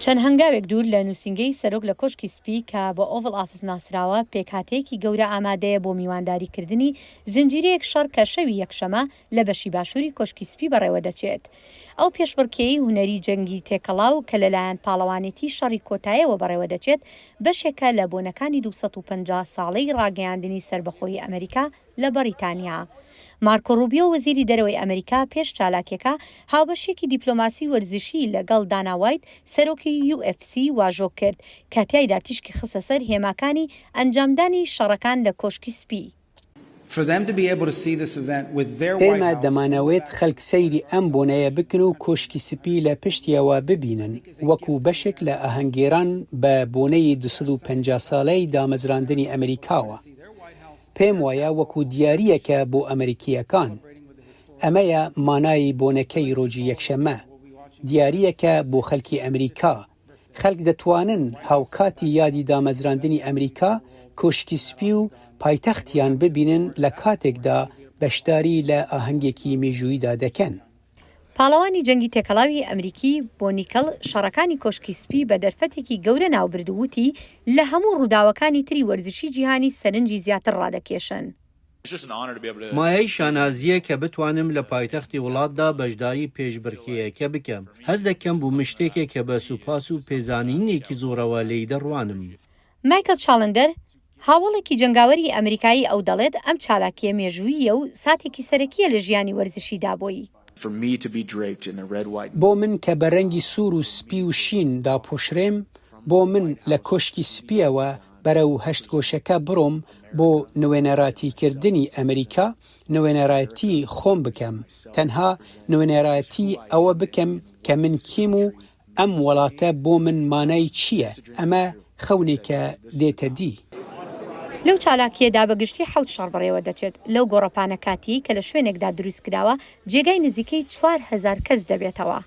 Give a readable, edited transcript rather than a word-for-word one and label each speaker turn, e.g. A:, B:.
A: چەند هەنگاوێک دوور لە نووسینگەی سەرۆک لە کۆشکی سپی کە بە Oval Office ناسراوە، پێکهاتەیەکی گەورە ئامادەیە بۆ میوانداریکردنی زنجیرەیەک شەڕ کە شەوی یەکشەمە لە بەشی باشووری کۆشکی سپی بەڕێوەدەچێت. ئەو پێشبڕکێی هونەری جەنگی تێکەڵاو کە لەلایەن پاڵەوانێتی شەڕی کۆتایەوە بەڕێوەدەچێت، بەشێکە لە بۆنەکانی 250 ساڵەی ڕاگەیاندنی سەربەخۆیی ئەمریکا لە بەڕیتانیا. مارکۆ ڕوبیۆ وەزیری دەرەوەی ئەمریکا پێش چالاکیەکە هاوبەشیەکی دیپلۆماسی وەرزشی لەگەڵ دانا وایت سەرۆکی یو ئێف سی واژۆ کرد کە تیایدا تیشکی خستە سەر هێماکانی ئەنجامدانی شەڕەکان لە کۆشکی سپی.
B: ئێمە دەمانەوێت خەلک سەیری ئەم بۆنەیە بکن و کۆشکی سپی لە پشتیەوە ببینن وەکو بەشێک لە ئاهەنگگێران بە بۆنەی 250 سالەی دامەزراندنی ئەمریکاوە. پێم وایە وەکو دیارییەکە بۆ ئەمریکییەکان. ئەمەیە مانای بۆنەکەی رۆژی یەکشەممە. دیارییەکە بۆ خەلکی ئەمریکا. خەلک دەتوانن هاوکاتی یادی دامەزراندنی ئەمریکا، کۆشکی سپی و پایتەختیان ببینن لە کاتێکدا بەشداری لە ئاهەنگێکی مێژووییدا دەکەن.
A: پاڵەوانی جەنگی تێکەڵاوی ئەمریکی بۆ نیکڵ شەڕەکانی کۆشکی سپی بە دەرفەتێکی گەورە ناوبرد و وتی، لە هەموو ڕووداوەکانی تری وەرزشی جیهانی سەرنجی زیاتر ڕادەکێشن.
C: مایەی شانازییە کە بتوانم لە پایتەختی وڵاتدا بەشداری پێشبڕکێیەکە بکەم. هەست دەکەم بوومە شتێکە کە بە سوپاس و پێزانینێکی زۆرەوە لێی دەڕوانم.
A: مایکڵ چاڵندەر، هاوەڵێکی جەنگاوەری ئەمریکایی ئەو دەڵێت ئەم چالاکییە مێژووییە و ساتێکی سەرەکییە لە ژیانی وەرزشیدا بۆی.
B: بۆ من کە بە رەنگی سوور و سپی و شین داپۆشرێم، بۆ من لە کۆشکی سپییەوە بەرەو هەشتگۆشەکە بڕۆم بۆ نوێنەراتیکردنی ئەمریکا، نوێنەرایەتی خۆم بکەم، تەنها نوێنەرایەتی ئەوە بکەم کە من کێم و ئەم وڵاتە بۆ من مانای چییە؟ ئەمە خەونێکە دێتە دی.
A: لەو چالاکییەدا بە گشتی حەوت شەڕ بەڕێوەدەچێت، لەو گۆڕەپانە کاتییەی کە لە شوێنێکدا دروستکراوە جێگای نزیکەی 4000 کەس دەبێتەوە.